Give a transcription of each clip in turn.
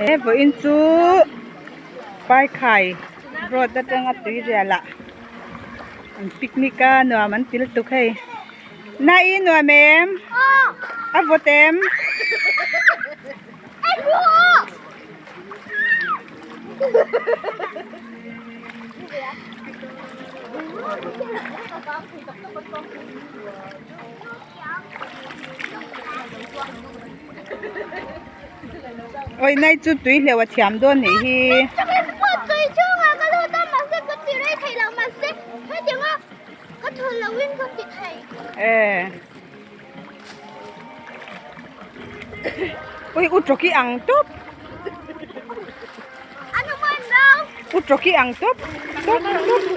He vawiin chu Paikhai road atanga tuirial ah an picnic a nuam an ti lutuk hei na i nuam em a vawt em. Oi nai chu tui hleuh a thiam dawn nih hi. E Ui u tawki ang tawp. U tawki ang tawp tawp tawp.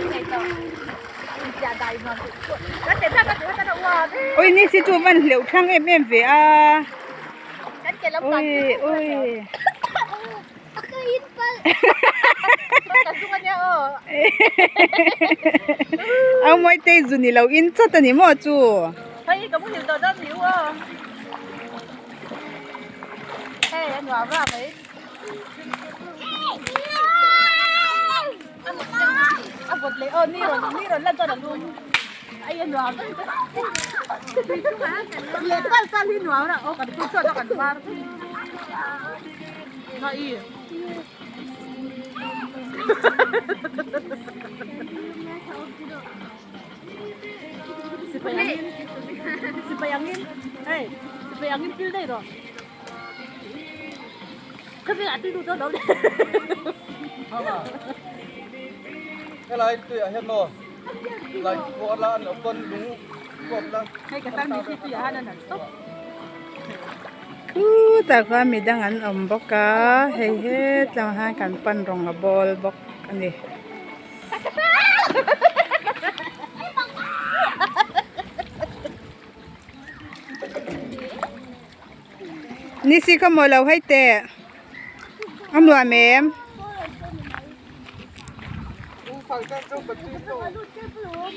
Ui ni si chu van hleuh thlang em em ve a. Ui ui. Au mawi te zu ni lo in chat a ni maw chu. Helai tuiah hian maw lai pawh la an lo pawn lung kawp la. Khutah khuan midang an awm bawk a hei hetlangah hian kan pan rawng a bawl bawk a ni. Ni si ka maw lo hei teh a nuam em?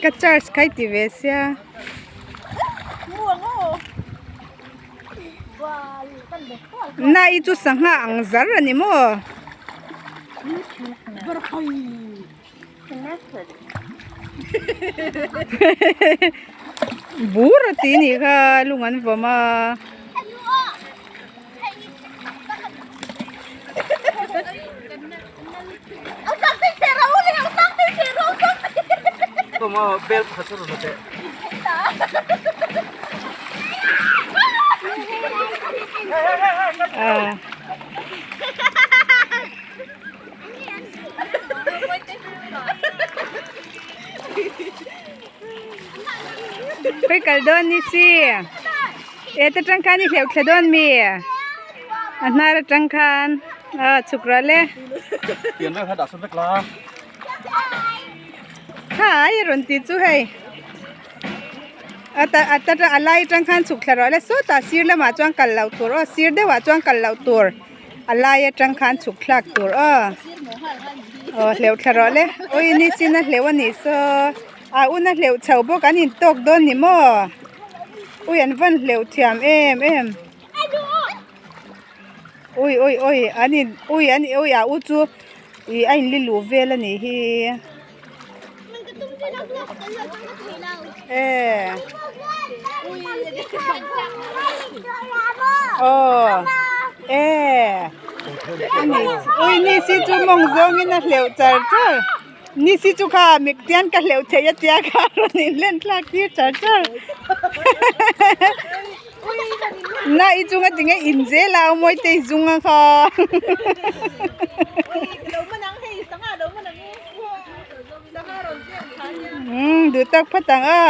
Ka charge khai ti ve sia. Na i chu sangha ang zar a ni maw? Bur a ti nih kha lung an vawm a. Khawi kal dawn ni si e ta tang khan i hleuh thla dawn mi a hnar atang khan a chhuk ral e hai a rawn ti chu hei a ta a ta a lai atang khan chhuk thla rawh le sawtah sir lamah chuan kal loh tur aw sir deuhah chuan kal loh tur. A lai atang khan chhuk thlak tur aw aw hleuh thla rawh le ui ni sin a hleuh a nih saw a un a hleuh chho bawk an in tawk dawn ni maw ui an van hleuh thiam em em ui ui ui an in ui an ui a u chu ih a in li luh vel a nih hi e aw e ui ni si chu mawng zawngin a hleuh char char ni si chu kha miktian ka hleuh theih a tia kha rawn inlen thlak tir char char na i chunga tinge in zel a mawi te i zung a kha. Umm duh tak phawt ang a.